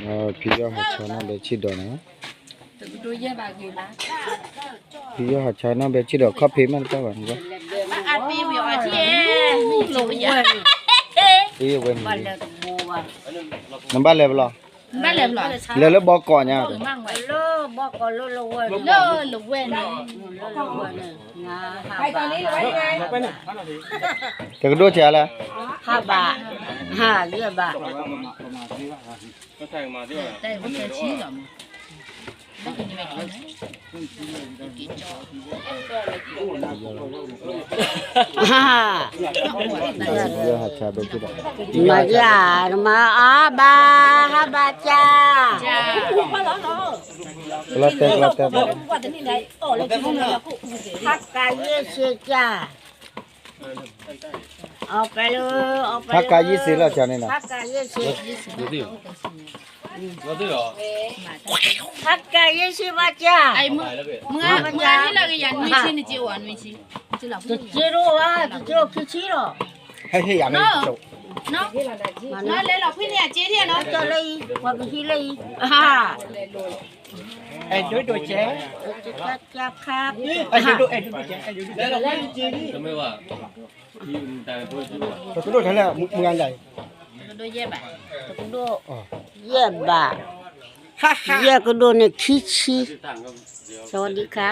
ဖံယီၢ်ဟးဆါနီၣ်ဘဲဆံၣ်ဒီးနီၤ, ဖံယီၢ်ဟးဆါနီၣ်ဘဲဆံၣ်ဒီး ခီၣ်ဖံးမ့ၢ်တဘၣ်ဘၣ်န့ၣ်, ဖံယီၢ်ဝဲန့ၣ်, နဘၣ်လဲၤပလီၢ်, လဲၤလၢဘီကီးညါ, လၢလဝဲန့ၣ်, တကဒိၣ်ဆံးလဲၣ်, ဟးဘၣ်, ဟးယဲၢ်ဘၣ် မၤယၤ, နမၤအါဘၣ်, ဟးဘၣ်ကၢ်, လီၤတဲာ်လီၤတဲာ်, ဟးကၢ်ယဲၢ်ဆံကၢ်, ဟးကၢ်ယဲၢ်ဆံလီၤကၢ်န့ၣ်နီၤ, ဟးကၢ်ယဲၢ်ဆံဘၣ်ကၢ်, မုၢ်ဂၤန့ၣ်လၢကယၤနွံဆံနက့အိၣ်နွံဆံ, တက့ဒိၣ်ဘၣ်, တက့အိၣ်ခံဆံလီၤ, ဟဲဟ့ၣ်ယၤမ့ၢ်, နီၤလဲၤလီၤဖှံန့ၣ်အက့ထံၣ်နီၤ, ကၢ်လၢအံၤ, ပှၤကဟံးလၢအံၤ, အဲၣ်ဒိးဒိၣ်ကဲ, အဲၣ်ဒိးဒိၣ်, အဲၣ်ဒိးဒိၣ်ကဲ, အဲၣ်ဒိးဒိၣ်ကဲ, တကဒိၣ်ထဲလဲၣ်, မုၢ်ဂၤလဲၣ်, တကဒိၣ်, ယဲၢ်ဘၣ်, ယဲၢ်ကဒိၣ်န့ၣ်ခံဆံ, စဝၤဒံခါ,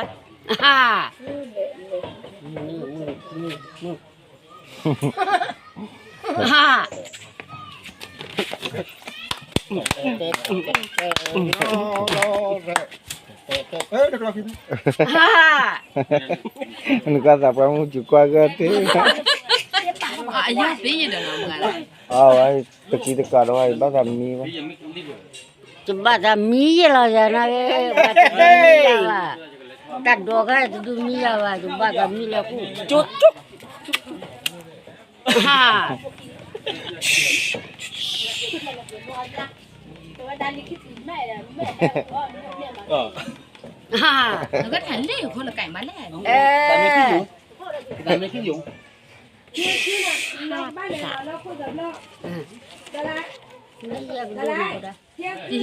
နကွၢ်သးပှၢ်မုၢ်စူၤကွၢ်ဂၢၢ်သ့, အဝဲတကံတကးဒီးဝဲ ဘၣ်သးမံဘၣ်, တဘၣ်သးမံယဲလီၤယၤနီၤ, ဘၣ်တဒုမံယၤဘၣ်, တၢ်ဒိးခါတဒုမံယၤဘၣ်, တဘၣ်သးမံလၢဃိ, နကထံၣ်လၢယဖိလၢကၢ်မးလဲၣ်, ယဟံ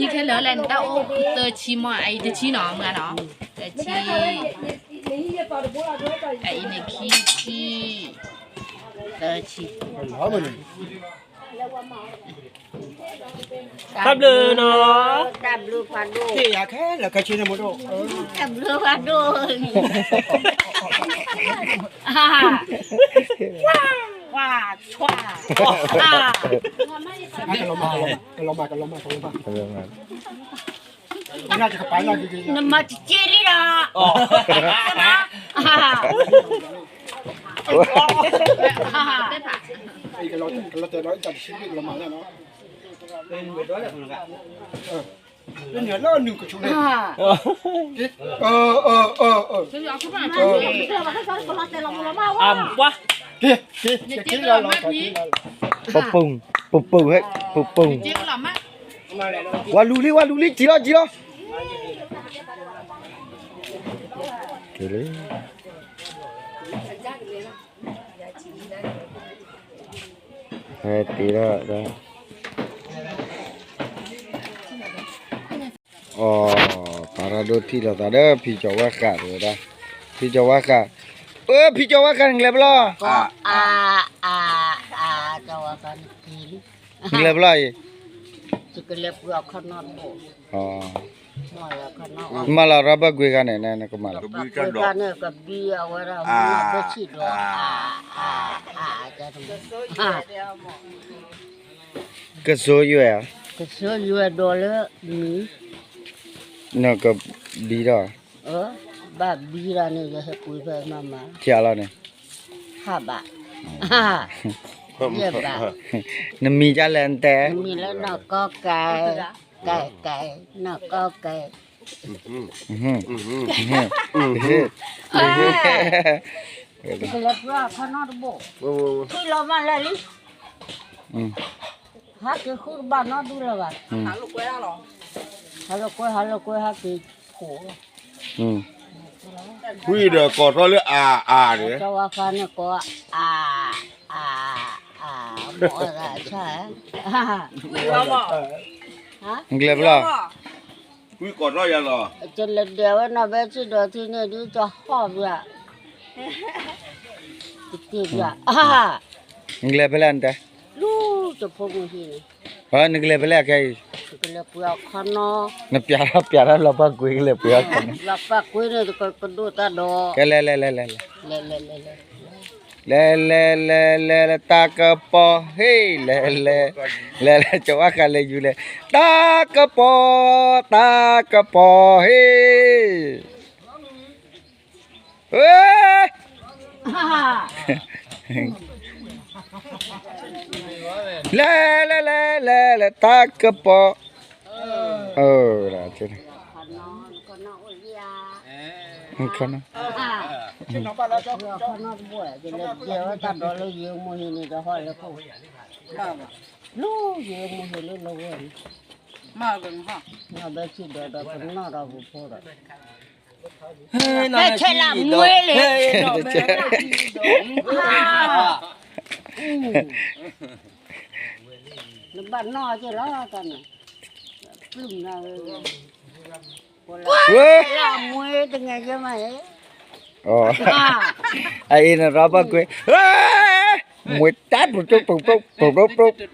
းခဲလၢာ်လဲၣ် နတၢ်အိၣ်သၢဆံမး, အအံၤတဆံနီၤ မုၢ်ဂၤနီၤ, သၢဆံ, အအံၤန့ၣ်ခံဆံ, သၢဆံ, တၢ်ဘျုးနီၤ, တၢ်ဘျုးဖးဒိၣ်, တၢ်ဘျုးဖးဒိၣ်, ကွၢ်, ကွၢ်, နမၤတက့ၢ်လံဒီး, အပှၤ, ပပူၤ, ပပူၤ, ဟဲ, ပပူၤ, ဝါလူၤလံ ဝါလူၤလံ ကံၤလီၤ ကံၤလီၤ, က့ၤလံ, ဟဲတ့ထီၣ်, အီ, ပၢ်ရၣ်ဒိၣ်ထံၣ်လိာ်သးဒီး ဖံကၠီၤဝါဃးတဝဲဒၣ်, ဖံကၠီၤဝါဃး, အၢ ဖံကၠီၤဝါဃး နကလဲၤပလီၢ်, နကလဲၤပလီၢ်အံၤ, မၤလီၤရၢဘၢၣ်ကွ့ခါန့ၣ် နကမၤလီၤ, ကစိယွဲၢ်, ကစိယွဲၢ်ဒီးလၢမံၤ, နကဘံထီၣ်, ဘၣ်ဘံထီၣ်န့ၣ် ယဟဲကွံာ်ဖဲမၤမၤ, ထံၣ်လီၤန့ၣ်, ဟးဘၣ်, ယဲၢ်ဘၣ်, နမံၤဒ်လဲၣ်နတဲ, နမံၤလၢနီၢ်ကီကဲ, ကဲကဲ, နီၢ်ကီကဲ, ကလဲၤပျၢ်ခီနီတဘိ, ထံၣ်လီၤမးလဲၣ်လံ, ဟးက့ၤဃုတဘၣ်နီတဒုလၢၤဘၣ်, ဟးလိာ်ကွဲ ဟးလိာ်ကွဲ ဟးက့ၤခိၣ်, ဝံၤဒီးကိးထီၣ်လၢအါအါန့ၣ်, ကၠီဝါဃါန့ၣ်ကိးအါ, အါ, အါ, မ့ၢ်အီၣ်သးဆၣ်, ဝံၤလီၤမး, နကျဲၤဖဲလဲၣ်, ကလဲၤဒဲးဝဲနီၢ်ဘဲဆ့ၣ်ဒီးထံန့ၣ်ဒုးကဟီၣ်ဘၣ်, ကတ့ၢ်ဘၣ်, နကျဲၤဖဲလဲၣ်တဲ, လူတဖိမုၣ်ဟံၣ်န့ၣ်, နကလဲၤဖဲလဲၣ်ခဲအံၤ, ကလဲၤပှ့ၤအခီနီ, နပျးထီၣ်ပျးထီၣ်လီၤပှၢ်ကွ့ကလဲၤပှ့ၤအခီနီ, လီၤပှၢ်ကွ့န့ၣ် ကဒိၣ်တၢ်ဒီး, ကဲလဲၤလဲၤလဲၤလဲၤလဲၤ လဲၤလဲၤလဲၤလဲၤလဲၤ တၢ်ကပီၤဟ့ၣ် လဲၤလဲၤ, လဲၤလဲၤ ကဝါဃးလဲၤယူၤလဲၤ, တၢ်ကပီၤ, တၢ်ကပီၤဟ့ၣ်, လဲၤလဲၤလဲၤလဲၤလဲၤ တၢ်ကပီၤ, နဘၣ်နီၢ်က့ၤလီၤတၢ်န့ၣ်, ပျုၢ်နၤ, ဝဲ, လၢမွေးတငယ်ချင်းမဟဲ, အအံၤနရီဘၣ်ကွ့, မွေးတၢ်ပူၤတူၢ်ပူၤပူၤပူၤပူၤပူၤ, ဒီး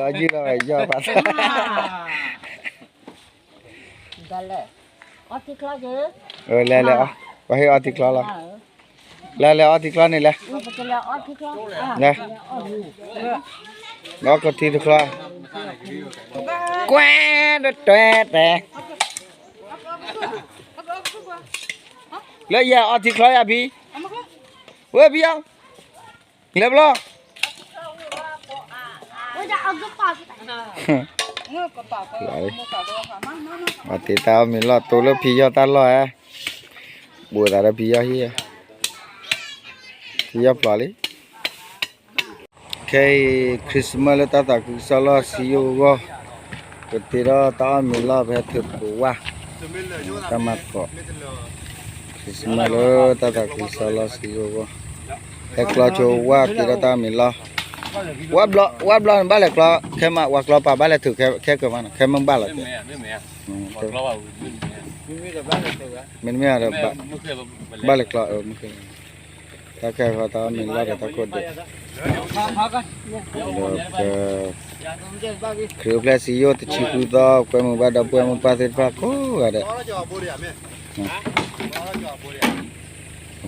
ယုၢ်လီၤဝဲယီၢ်ပာ်သး လဲၤလဲၤ, ပှၤဟ့ၣ်အီထံချီလီၤ, လဲၤလဲၤအီထံချီန့ၣ်လဲၤ, လဲၤ, လီၤကထံတချီ, ကွဲတတွဲတဲ, လၢယဲအီထံချီယၤဖံ, ဝဲဖံယီၤ, လဲၤဘျီ ပှၤတ့တၢ်အီၣ်မ့ၤလီၢ်တိၤလၢဖံယီၢ်တၢ်လီၢ်ဧါ, ဘူးသးဒီးဖံယီၢ်ဟံၣ်, ဖံယီၢ်ဖျိးလံ, ခဲအံၤ Christmas လၢတၢ်သးခုကစီၣ်လီၢ်ဆံယိၣ်အဂီၢ်, ကတ့ထီၣ်တၢ်အီၣ်မ့ၤလီၢ်ဖဲထုးတကဝၢ်, တၢ်မၤသကိး Christmas လၢတၢ်သးခုကစီၣ်လီၢ်ဆံယိၣ်အဂီၢ်, ဟဲကျီဆိဝၢ်တ့ထီၣ်တၢ်အီၣ်မ့ၤလီၢ်, ဝၢ်ဘျီ ဝၢ်ဘျီန့ၣ်ဘၣ်လဲၤကျီ, ခဲမးဝဲကျီပာ်ဘၣ်လဲၤထုးခဲကမးနီၤ, ခဲမုၢ်ဘၣ်လီၤတဲ, မ့တမ့ၢ်ဒီး ဘၣ်လဲၤကျီ, တၢ်ခဲဃီတၢ်အီၣ်မ့ၤလီၢ်ဒီးတၢ်ခိၣ်ဒဲး, ဒီး ခရံာ်အိၣ်ဖျဲၣ်ဆံယိၣ်တဆံဃုသီ ကွဲမုာ်ဘၣ်ဒီပုၢ်ဝဲၢ်မိၢ်ပၢ်သ့ၣ်တဖၣ်ကိးဂၤဒဲး,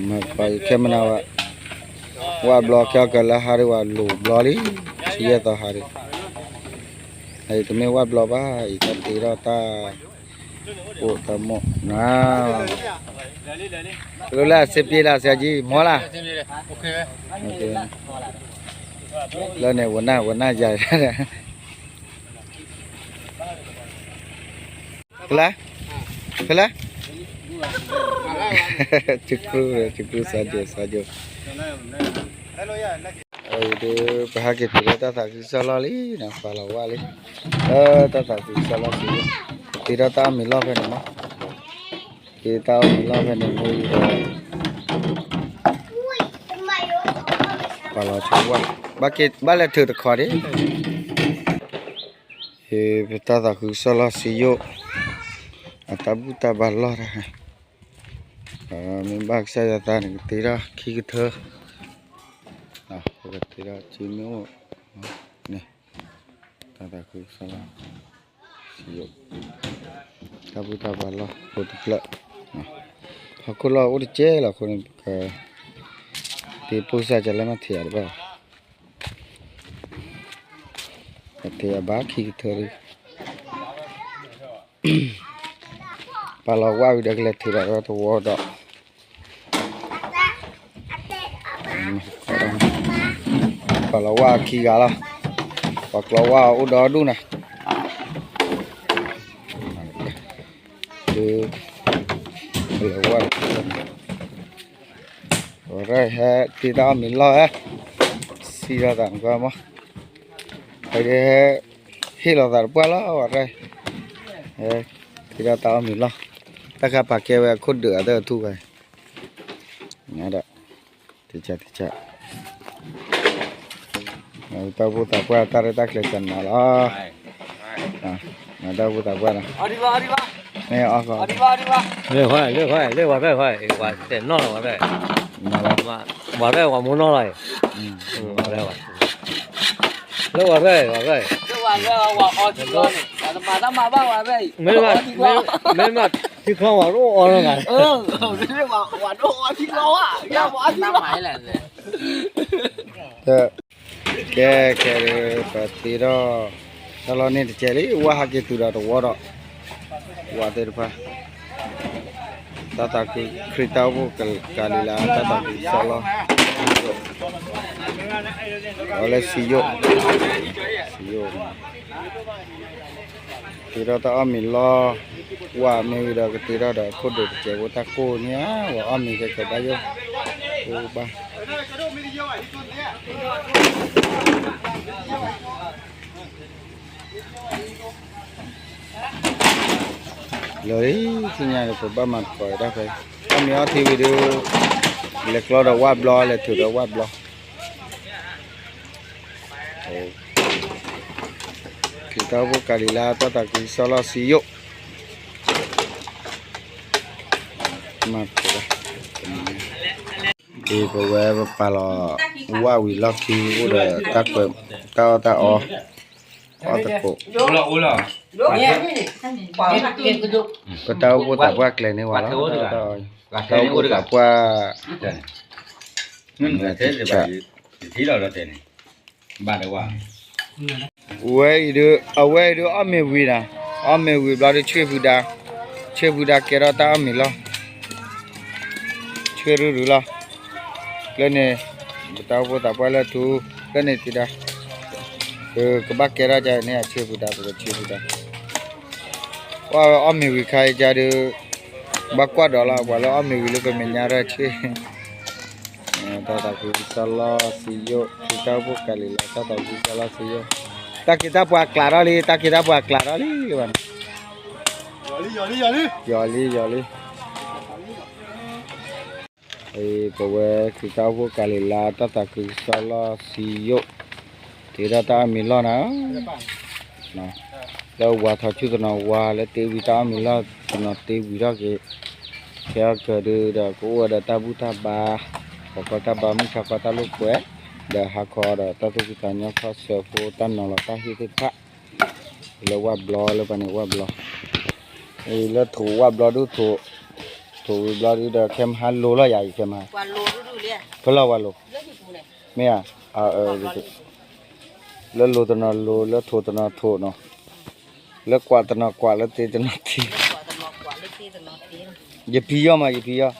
မၤကပၤအံၤခဲမုၢ်နၤဝဲ, ဝၢ်ဘျီခဲအံၤကလၢဟါဒံးဝဲလိၤဘျီလံ, ဆံယဲၢ်သီဟါဒံး, အံၤတမ့ၢ်ဝၢ်ဘျီဘၣ်, အံၤတၢ်တ့ထီၣ်တၢ် အိၣ်တၢ်မိၣ်နၤ, လၢလၢစ့ပ့လၢစ့ကံ မီလၢ, လၢန့ၣ် ဝနၢ် ဝနၢ်ယၤ ဖဲလဲၣ်, ဖဲလဲၣ်, တကူတကူ စၢ်ယိၣ် စၢ်ယိၣ်, အံၤဒုး ပဟဲက့ၤတုၤလၢတၢ်သးခုကစီၣ်လီၢ်လံနီၤ, ပာ်လီၤဝၢ်လံ, လၢတၢ်သးခုကစီၣ်လီၢ်လံ, တ့ထီၣ်တၢ်အီၣ်မ့ၤလီၢ်ဖဲန့ၣ်မး, တ့တၢ်အီၣ်မ့ၤလီၢ်ဖဲန့ၣ်မ့ၢ်ဒီး ပာ်လီၤဆိဝၢ်, ဘၣ်လဲၤထုးတခီဒံး, ပတၢ်သးခုကစီၣ်လီၢ်ဆံယိၣ်, အတၢ်ဘူၣ်တၢ်ဘါလီၢ်တၢ်, မ့ၢ်ဘၣ်ကစၢ်ယွၤသးန့ၣ် ကတ့ထီၣ်ခံကထၢ, ပကတ့ထီၣ်စုမ့ၢ်အိၣ်န့ၣ်, တၢ်သးခုကစီၣ်လီၢ်ဆံယိၣ်, တၢ်ဘူၣ်တၢ်ဘါလီၢ်ဖိတဖျၢၣ်, ဟီၣ်ခိၣ်လီၢ်အိၣ်တကဲလီၤအဃိန့ၣ် ပက တ့ပိၢ်စၢ်ကလဲၣ်မးထံၣ်အတဘၣ်, ပထံၣ်အဘၣ်ခံကထၢဒံး, ပာ်လီၤဝၢ်ဝံၤဒီးကလဲၤထုးဒီးတဝီဒီး ပာ်လီၤဝၢ်ခံဂၤလီၤ, ပှၤကျီဝၢ်အိၣ်ဒီဒူၣ်န့ၣ်, ပာ်လီၤဝၢ်, ဝဲဟဲတ့တၢ်အီၣ်မ့ၤလီၢ်ဧၢ, စံးထီၣ်သးန့ၣ်ကွၢ်မး, ဟဲ ဟ့ၣ်လီၤသးတပှၢ်လီၤဝဲ, တ့ထီၣ်တၢ်အီၣ်မ့ၤလီၢ်, တၢ်ခါပာ်ကဲဝဲအခိၣ်ဒုးအသၢထူၣ်ဝဲ, ဒီး တ တကးတကး တၢ်အိၣ်ဖှိၣ်သးပှၢ်တၢ်ရဲၣ်တၢ်ကျဲၤကနၤလီၤ, တၢ်အိၣ်ဖှိၣ်သးပှၢ်နီၤ, မ့ၢ်အီၣ်ဃီ, လၢဝဲ လၢဝဲ လၢဝဲဖဲ ဝဲတဲနီၣ်လီၤဝဲဖဲ, ဝဲဖဲဝဲမိၢ်နီၣ်လီၤ, ဝဲဖဲ လၢဝဲဖဲ မ့ၢ်ဘၣ် ထံချီဝဲတအိၣ်အီၣ်လီၤ, ကဲ ကဲ ပသ့ထီၣ် တၢ်လီၢ်န့ၣ်တကဲးလံ ဝဲဟးက့ၤတုၤဒီးတဝီဒီး ဝဲသ့ၣ်တဖၣ် တၢ်သးခု ခရံာ်တၢ်အိၣ်ဖှိၣ်ကလံၤလါ တၢ်သးခုကစီၣ်လီၢ် အီၤလၢစံယိၣ် စံယိၣ် သ့ထီၣ်တၢ်အီၣ်မ့ၤလီၢ် ဝဲမ့ၢ်ဝံၤဒီးကသ့ထီၣ်ဒီးအခိၣ်ဒိးတကဲးဖိတၢ်ကိၢ်န့ၣ်ဧါ ဝဲအီၣ်မ့ၤကဲကဘၣ်ယိၣ် အိၣ်ဘၣ် လၢာ်လံ သ့ၣ်ညါဒီးပဘၣ်မၤသကိးတၢ်ဖဲ အီၣ်မ့ၤအီထံဝံၤဒီး လဲၤကျီဒီးဝၣ်ဘျီ လဲၤထုးဒီးဝၣ်ဘျီ ခရံာ်တၢ်အိၣ်ဖှိၣ်ကလံၤလါ တၢ်သးခုကစီၣ်လီၢ်စံယိၣ် မၤသကိးတၢ် ဒ်ပဝဲပပာ်လီၤ ဝၣ်ဝံၤလီၢ်ခံ အိၣ်ဒီးတၢ်ကွဲး တၢ်အီၣ်တၢ်အီ အီၣ်သကိး ပတၢ်အိၣ်ဖှိၣ်သးပှၢ်ကျဲၤန့ၢ်ဝဲလီၤ တၢ်အိၣ်ဖှိၣ်သးပှၢ် ဝဲအံၤဒုး အဝဲအံၤဒုးအီၣ်မ့ၤဝံၤနီၤ, အီၣ်မ့ၤဝံၤဘျီဒုးဆှ့ၣ်ဖုဒါ, ဆှ့ၣ်ဖုဒါကဲထီၣ်တၢ်အီၣ်မ့ၤလီၢ်, ဆှ့ၣ်ရုၢ်ရုၢ်လီၤ. ကျဲန့ၣ် ပတၢ်အိၣ်ဖှိၣ်သးပှၢ်လၢထူ ကျဲန့ၣ်သံဒါ, ပကဘၣ်ကဲထီၣ်ကန့ၣ်အဆှ့ၣ်ဖုဒါ ပကဆှ့ၣ်ဖုဒါ, ပှၤအီၣ်မ့ၤဝံၤခါအံၤကဒီး ဘၣ်ကွၢ်ဒီးလီၤ ပှၤလၢအီၣ်မ့ၤဝံၤလၢပမဲာ်ညါရဲၣ်ဆ့ တၢ်သးခုကစီၣ်လီၢ်စံယိၣ် ခရံာ်တၢ်အိၣ်ဖှိၣ်ကလံၤလါ တၢ်သးခုကစီၣ်လီၢ်စံယိၣ်, တၢ်ခ့တၢ်ပှၤကျးထီၣ်လံ တၢ်ခ့တၢ်ပှၤကျးထီၣ်လံ လၢဘၣ်န့ၣ်, ယီၤလံ ယီၤလံ, ပဝဲခရံာ်တၢ်အိၣ်ဖှိၣ်ကလံၤလါ တၢ်သးခုကစီၣ်လီၢ်စံယိၣ်, တ့ထီၣ်တၢ်အီၣ်မ့ၤလီၢ်နၤ လၢဝၤထီၣ်ဆူၣ်တနီၤဝၤ လၢတ့ဝံၤတၢ်အီၣ်မ့ၤလီၢ်တနီၤတ့ဝံၤထီၣ်က့ၤ, ခဲအံၤကဒီးဒီး ကအိၣ်ဝဲဒီးတၢ်ဘူၣ်တၢ်ဘါ, ပှၤကီတၢ်ဘါ မုၢ်ဆါခီတၢ်လိာ်ကွဲ, ဒီးဟါခီဒီးတၢ်သူၣ်ဖှံသးညီ ခီဆၢဖိ တၢ်နီၤလီၤတၢ်ဟ့ၣ်သ့ၣ်တဖၣ်, လၢဝၣ်ဘျီလၢပှၤန့ၣ်ဝၣ်ဘျီ, လၢထိးဝၣ်ဘျီဒုးထိး, ထိးဝံၤဘျီဒုးဒီး ခဲမဟါလိၤလီၤယၤအံၤ ခဲမဟါ, ဖဲလီၤဝဲလိၤ, မ့ၢ်ဧါ, လၢလိၤတနီၤလိၤ လၢထိးတနီၤထိးနီၤ, လၢကွးတနီၤကွး လၢတ့တနီၤတ့, ယဖံယီၢ်မး ယဖံယီၢ်,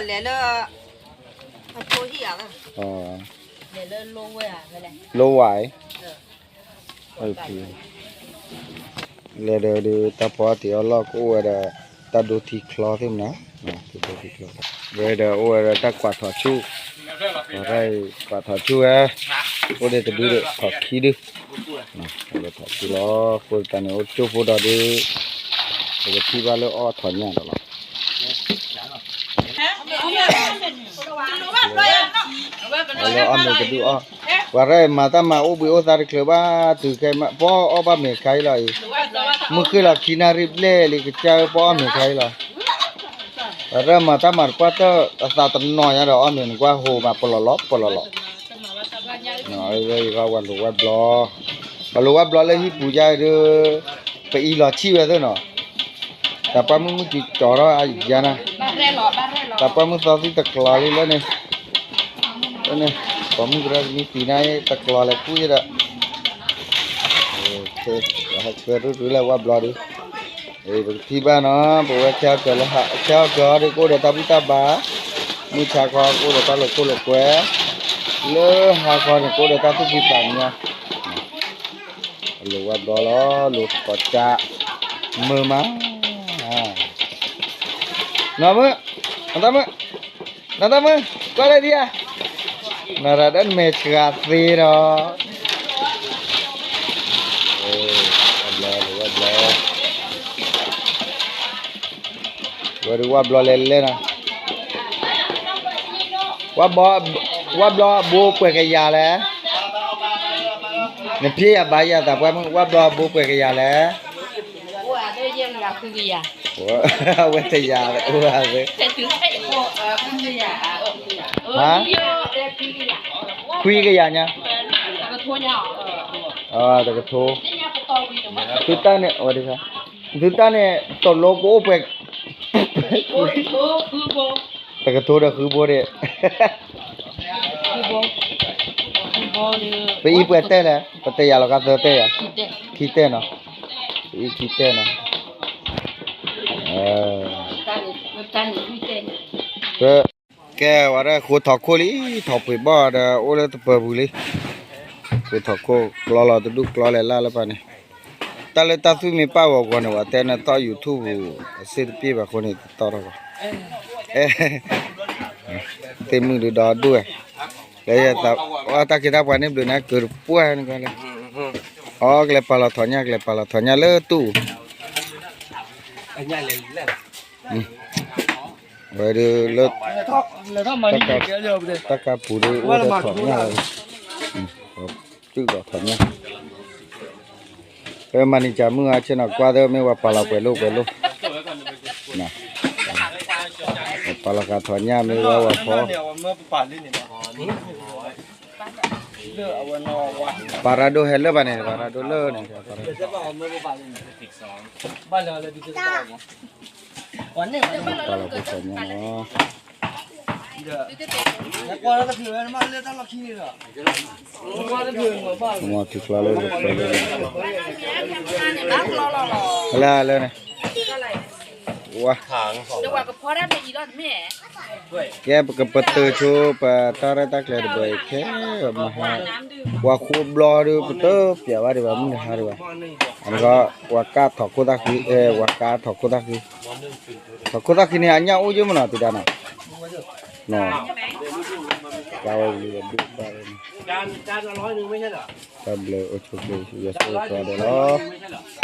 လဲၤလၢ လိဝဲ, လဲၤဒီးတၢ်ဖီအီၣ်တ့အီၣ်လီၢ်ကအိၣ်ဝဲဒီး တၢ်ဒိထံချီသ့ၣ်မနၤ, ဝဲဒီးအိၣ်ဝဲဒီးတၢ်ကွးထီၣ်ဆူၣ်, ကွးထီၣ်ဆူၣ်ဝဲ, အိၣ်ဒံးတဒုဒီးထီၣ်ခံဒု, အိၣ်ဒီးထီၣ်ဆူၣ်လီၤ ဃိသတးန့ၣ် အိၣ်ကၠိဖိဒီးဒုး, ပကထံၣ်ဘၣ်လၢအီၣ်ထီၣ်ညၣ်ဒီးလီၤ. လၢအီၣ်မ့ၤကဒုးအီၣ်, ပှၤရဲၣ်မၤတၢ်မၤအိၣ်ဘှံးအိၣ်သါတချုးဘၣ်, တုၤခဲမး ပအီၣ်ဘၣ်မ့ၤခါအံၤလီၤအံၤ, မုၢ်ဃ့ၢ်လီၤခံနၣ်ရံၣ်ဘျဲၣ်လံကစၢ်ဧၢ ပအီၣ်မ့ၤခါအံၤလီၤ, ပှၤရဲၣ်မၤတၢ်မၤတပှၢ်တၢၢ်အသးတနီၤညါဒီးအီၣ်မ့ၤန့ၣ် ကွၢ်ဟိးမးပလီၢ်လီၢ်ပလီၢ်လီၢ်, ဝဲယကဝဲလိာ်ဝဲဘျီ, ပလိာ်ဝဲဘျီလၢဟံၣ်ပူၤယါအံၤဒီး, ပအံၤလီၤဆံၣ်ဝဲသ့ၣ်နီၤ တၢ်ပှၢ်မုၢ်မုၢ်ကံကၠီထီၣ်အယါနၤ, တၢ်ပှၢ်မုၢ်သီသံတကျီလံလၢန့ၣ်, လၢန့ၣ်, ပှၤမုၢ်ကရၢကမံသံနၤတကျီလဲၤကူၣ်ယဒီး, ဟဲဆှၢရုၢ်ရုၢ်လၢဝၣ်ဘျီဒီး, ပကထံၣ်ဘၣ်နီၤ ပဝဲခဲအံၤကၢၤလၢ ခဲအံၤကၢၤအီၤဒီးကအိၣ်ဒီးတၢ်ဘူၣ်တၢ်ဘါ, မုၢ်ဆါခီကအိၣ်ဒီးတၢ်လိာ်ခိၣ်လိာ်ကွဲ, လၢဟါခီန့ၣ်ကအိၣ်ဒီးတၢ်သူၣ်ဖှံသးညီ လိာ်ဝၣ်ဘျီလီၤ လိာ်သကိးကၢ်, မုာ်မး, နီၢ်မုၣ်, နီၢ်တၢ်မုၣ်, နီၢ်တၢ်မုၣ်, ကွၢ်လၢဒံးဧါ, နီၢ်ရၤဒၢနမဲာ်ဆှးသ့ဒီး, ဝၣ်ဘျီ လိာ်ဝၣ်ဘျီ, ဝဲဒုးဝၣ်ဘျီလဲၤလဲၣ်နီၤ, ဝၣ်ဘျီ, ဝၣ်ဘျီဘိပှဲၤကယၤလဲၣ်. နဖံးယၤဘါယၤသးပှၢ်မုၣ် ဝၣ်ဘျီဘိပှဲၤကယၤလဲၣ်. အဝဲတယၤအိၣ်ဝဲသ့, ဟါ, ခွံကယၤညါ, တကထိ, သုတၢ်န့ၣ်, သုတၢ်န့ၣ် တလိကအိၣ်ပှဲၤ တကထိဒီးဃုဘိန့ၣ်, ပအံၤပှဲၤတဲလဲၣ်, ပတယၤလီၤကသၢတဲယၤ, ခံတဲနီၤ, ပအံၤခံတဲနီၤ, ကဲဝဲဒၣ်ဃိထီၣ်ခိၣ်လံ, ထီၣ်ပှ့ၤဘီၣ်ဒီးအိၣ်လၢတပၢၤပူၤလံ, ဃိထီၣ်ခိၣ်ကျီလီၤတဒူၣ်ကျီလဲၤလၢ်လၢပၢ်န့ၣ်, တၢ်လၢတၢ်သူၣ်မံပာ်ဂီၤဂီၤန့ၣ် ဝဲတဲနသီၣ် YouTube အစ့ၣ်တပ့ၢ်ဘၣ်အဃိန့ၣ် တတီၢ်ထီၣ်ဘၣ် သ့ၣ်မုၣ်ဒုးဒီဒိၣ်ဝဲ, လၢယသး, တၢ်ခ့တၢ်ပှၤန့ၣ်ဘျုးန့ၣ် ကၢၤတပှၢ်န့ၣ်ကလဲၣ်, အကလဲၤပာ်လီၤထီၣ်ညၣ် ကလဲၤပာ်လီၤထီၣ်ညၣ်လၢတူၢ်, ဝဲဒၣ်လၢ တၢ်ကါပူၤဒုးအိၣ်ဒီးထီၣ်ညၣ်လီၤ, စုၣ်ဒီးထီၣ်ညၣ်, မၤန့ၢ်ကမုၢ်အါဆ့ၣ်နီၤ ကွၢ်သ့မ့ၢ်ဝဲပာ်လီၤပှဲၤလိၣ်ပှဲၤလိၣ်, ပာ်လီၤဃာ်ထီၣ်ညၣ်မ့ၢ်ဝဲဝဲဖီ ပာ်ရၤဒိၣ်ဟဲလၢဘၣ်န့ၣ် ပာ်ရၤဒိၣ်လၢန့ၣ်, ပာ်လီၤပှဲၤထီၣ်ညၣ်လီၤ, မ့ၢ်ထံကျါလၢ လၢလၢန့ၣ်, ဝါ ကဲပကပတုာ်ဆိပတၢ်ရဲၣ်တၢ်ကျဲၤတဘျီအံၤခဲ, မဟါ, ပှၤဃိဘျီဒီး ပတပျးဘၣ်ဒံးဘၣ် မုၢ်နဟါဒံးဘၣ်, အန့ၣ်ခီ ပှၤကါထီၣ်ခိၣ်သၣ်ဃံ, ပှၤကါထီၣ်ခိၣ်သၣ်ဃံ, ထီၣ်ခိၣ်သၣ်ဃံန့ၣ် အညၣ်အိၣ်ယိမနီၤ သံဒါနီၤ, ကါဝဲဝံၤဒုးဘၣ်န့ၣ်, တၢ်ဘျုးအိၣ်ဆိးက့ၤ ယွၤဆိၣ်ဂ့ၤကိးဂၤဒဲးလီၤ.